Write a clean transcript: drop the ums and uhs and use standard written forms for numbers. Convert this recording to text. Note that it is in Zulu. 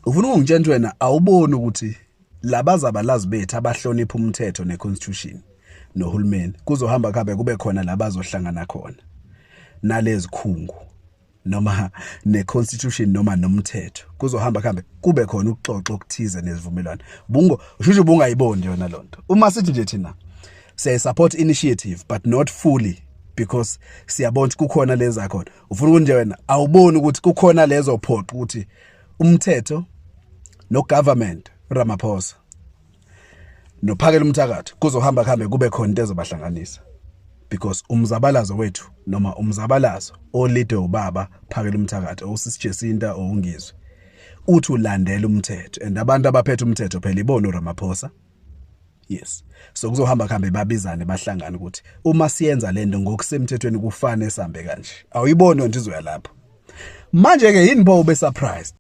Ufuna ukungitshela ukuthi wena awuboni ukuthi labazabalazi bethu abahlonipha umthetho neconstitution nohulumeni kuzohamba kuhambe kube khona labazohlangana khona nalezikhungu noma neconstitution noma nomthetho, kuzohamba kuhambe kube khona ukuxoxa okuthize nezivumelwano. Bungo ushushe ubungayiboni yona lonto. Uma sithi nje thina siya support initiative but not fully because siyabona ukuthi kukhona leza khona, ufuna ukuthi nje wena awuboni ukuthi kukhona lezo phoqa ukuthi umthetho no government Ramaphosa nophakela umthakathi kuzohamba kuhambe kube khona into ezobahlanganisa, because umzabalazo wethu noma umzabalazo olidwe ubaba Phakela umthakathi, osisi Jacinta, owungizwe uthi ulandela umthetho, and abantu abaphethe umthetho phela ibona uRamaphosa. Yes, so kuzohamba kuhambe babizane, bahlangane ukuthi uma siyenza lento ngokusemthethweni kufane sambe kanje. Awuyiboni nje izoya lapho manje ke? Yini pho ube surprised?